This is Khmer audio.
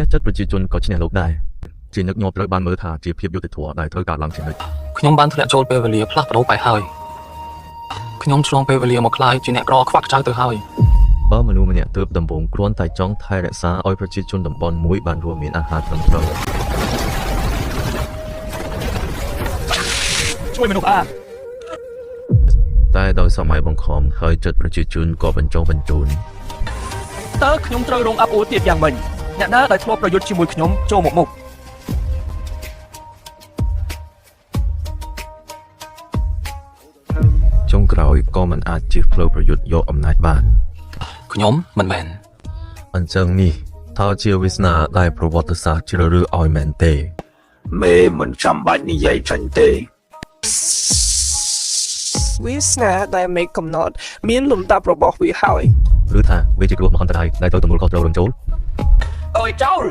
ះចិត្តប្រជាជនក៏ឈ្នះលោកដែរជាញឹកញាប់ត្រូវបានមើលថាជាភាពយុត្តិធម៌ដែលត្រូវកើតឡើងជានិច្ច ខ្ញុំបានធ្លាក់ចូលពេលវេលាផ្លាស់ប្ដូរไปហើយខ្ញុំឆ្លងពេលវេលាមកក្លាយជាអ្នកក្រខ្វាក់ខ្ចៅទៅហើយ បើមនុស្សម្នាក់ទើបដំបូងគ្រាន់តែចង់ថែរក្សាឲ្យប្រជាជនតំបន់មួយបានរួមមានអាហារត្រឹមត្រូវ ជួយមនុស្សអា តែដោយសម័យបង្ខំហើយចិត្តប្រជាជនក៏បញ្ចុះបញ្ជូន តើខ្ញុំត្រូវរងអាប់អួរទៀតយ៉ាងម៉េចអ្នកណាដែលធ្លាប់ប្រយុទ្ធជាមួយខ្ញុំចូលមកមុខ ចុងក្រោយក៏មិនអាចជិះផ្លូវប្រយុទ្ធយកអំណាចបាន ខ្ញុំមិនមែន អញ្ចឹងនេះតើជាវាសនាដែលប្រវត្តិសាស្ត្រជ្រើសរើសឲ្យមែនទេ មេមិនចាំបាច់និយាយចេញទេ វាសនាដែលមេកំណត់ មានលំដាប់របស់វាហើយ ឬថាវាជាគ្រោះមហន្តរាយដែលត្រូវទទួលខុសត្រូវរំចូល អើយចោល